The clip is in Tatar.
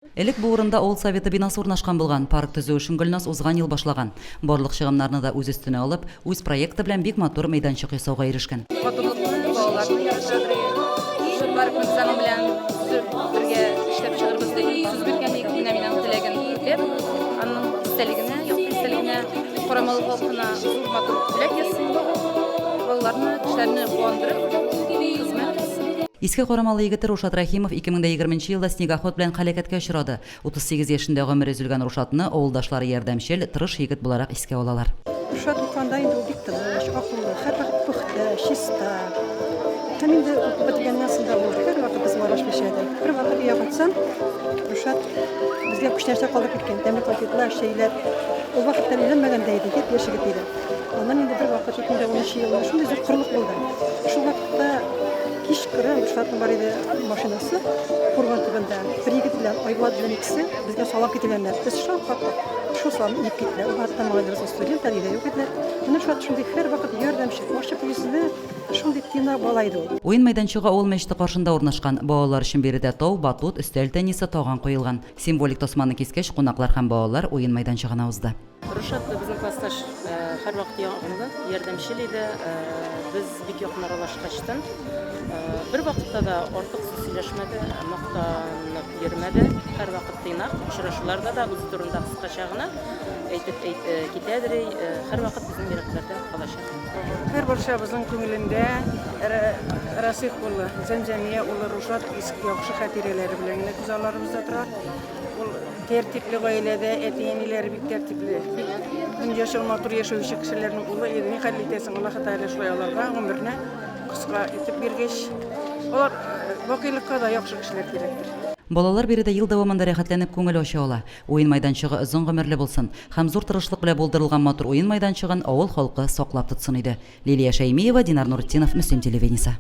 Элек бу урында авыл советы бинасы урнашкан булган. Парк төзү эшен Гөлназ узган ел башлаган. Барлык чыгымнарны да үз өстенә алып, үз проекты белән бик матур мәйданчык ясауга ирешкән. Матурлыкны, балаларны яратадыр. Шушы паркны без аның белән төзеп, бергә эшләп чыгырбыз дип сүз биргән идек. Менә мин аның теләген үтәп, аның истәлегенә, якты истәлегенә, Карамалы халкына зур матур бүләк ясыйм. Балаларны, кешеләрне куандырып, хезмәт итсен. Иске Карамалы егете Рушат Рәхимов 2020 нче елда снегоход белән һәлакәткә очрады. 38 яшендә гомере өзелгән Рушатны авылдашлары ярдәмчел, тырыш егет буларак искә алалар. Рушат укыганда инде ул бик тыныч, акыллы, һәрвакыт пөхтә, чиста. Һәм инде укып бетергәннән соң да ул һәрвакыт безнең аралашып яшәде. Бервакыт өйгә кайтсам, Рушат безгә күчтәнәчләр калдырып киткән, тәмле конфетлар, чәйләр. Ул вакытта өйләнмәгән дә иде, япь-яшь егет иде. Аннан инде бервакыт 2010 елны шундый зур корылык булды. Шул вакытта кичкырын штатның бар иде машинасы Курган төбендә. Бер егет белән Айбулат белән икесе безгә салам китергәннәр. Без шаккаттык. Шул саламны иеп киттеләр. Ул вакытта малайларыбыз студентлар өйдә юк иделәр. Менә шулай шундый һәрвакыт ярдәмчел, ачык йөзле, шундый тыйнак бала иде ул. Уен мәйданчыгы авыл мәчете каршында урнашкан. Балалар өчен биредә тау, батут, өстәл теннисы, таган куелган. Символик тасманы кискәч, кунаклар һәм балалар уен мәйданчыгына узды. Рушат безнең классташ һәрвакыт ягымлы, ярдәмчел иде. Без бик якын аралашкачтын, бервакытта да артык сүз сөйләшмәде, мактанып йөрмәде. Һәрвакыт тыйнак, очрашуларда да үзе турында кыскача гына әйтеп китәдер. Һәрвакыт безнең йөрәкләрдә калачак. Һәр барчабызның күңелендә Расих улы, Зәмзәмия улы Рушат яхшы хатирәләре белән генә күз алларыбызда тора. Ул тәртипле гаиләдә, әти-әниләре бик тәртипле, бик дөньяча матур яшәүче кешеләрнең улы иде. Ни хәл итәсең, Аллаһы Тәгалә шулай аларга гомерне кыска итеп биргәч, алар бакыйлыкка да яхшы кешеләр кирәктер. Балалар биредә ел дәвамында рәхәтләнеп күңел ача ала. Уен майданчыгы озын гомерле булсын һәм зур тырышлык белән булдырылган матур уен майданчыгын авыл халкы саклап тотсын иде. Лилия Шәймиева, Динар Нуртдинов, Мөслим телевидениесе.